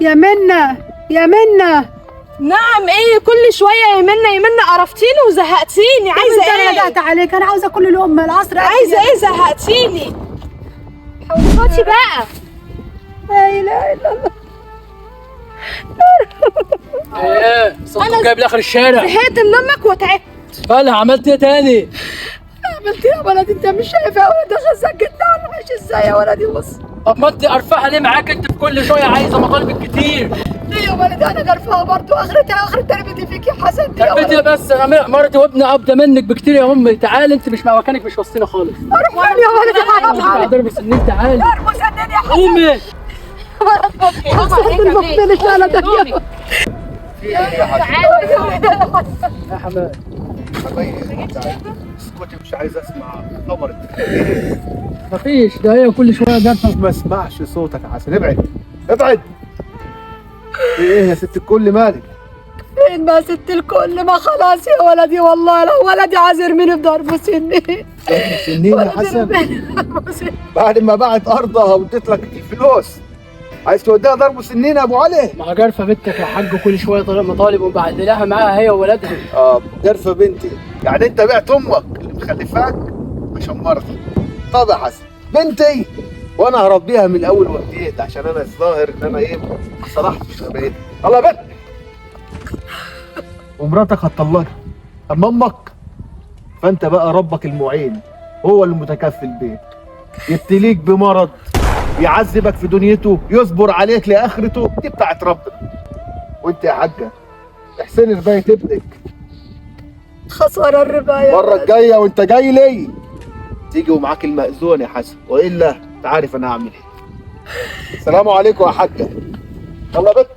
يا منى يا منى. نعم ايه كل شوية يا منى يا منى، قرفتيني وزهقتيني. عايزه ايه؟ انا ايه؟ ندقت عليك، انا عاوزه كل لقمة العصر. عايزه ايه؟ زهقتيني. حوشاتي بقى. لا اله الا الله. ايه صوتك جايب لاخر الشارع. زهقت من امك وتعبت. مالها عملت ايه تاني؟ عملت ايه يا ولدي؟ انت مش شايف يا ولدي خزقتنا على الوحش ازاي يا ولدي؟ بص. طب ما انت قرفاها ليه معاك؟ انت في كل شوية عايزه مطالب كتير. ليه يا ولدي؟ انا قرفاها برضه. اخرتها اخر تربيتي فيك يا حسن. تربيتي بس انا مرتي وابني ابدا منك بكتير يا امي. تعالي انت مش مكانك، مش وسطينا خالص. اروح فين يا ولدي؟ حرام عليك. ضرب سنين. تعالي ضرب سنين يا حسن. قومي. يا حماد حبايبي اسكتي، مش عايز اسمع خبرك. مفيش ده، هي كل شوية جارفه. ما اسمعش صوتك يا حسن، ابعد ابعد. ايه يا ست الكل مالك؟ فين ما ست الكل؟ ما خلاص يا ولدي والله لو ولدي عايز يرميني في ضرب سنين. سنين يا حسن؟ بعد ما باعت ارضها واديت لك الفلوس عايز توديها ضرب سنين يا ابو علي؟ ما جارفه بنتك يا حاج، كل شوية طالب مطالب ومبهدلاها معاها هي وولادها. جارفه بنتي؟ يعني انت بعت امك اللي مخلفاك عشان مرتك؟ طب يا حسن بنتي وانا هربيها من الاول وجديد، عشان انا الظاهر ان انا ايه ما صلحتش غبيتها. يلا يا بنت. ومراتك هتطلقها، اما امك فانت بقى ربك المعين هو اللي متكفل بيك. يبتليك بمرض، يعذبك في دنيته، يصبر عليك لاخرته، دي بتاعت ربنا. وانت يا حاجة احسني ربايه ابنك. خسارة الربايه. المرة الجاية وانت جاي لي تيجي ومعاك المأذون يا حسن، والا انت عارف انا هعمل ايه. السلام عليكم يا حاجة. يلا بت.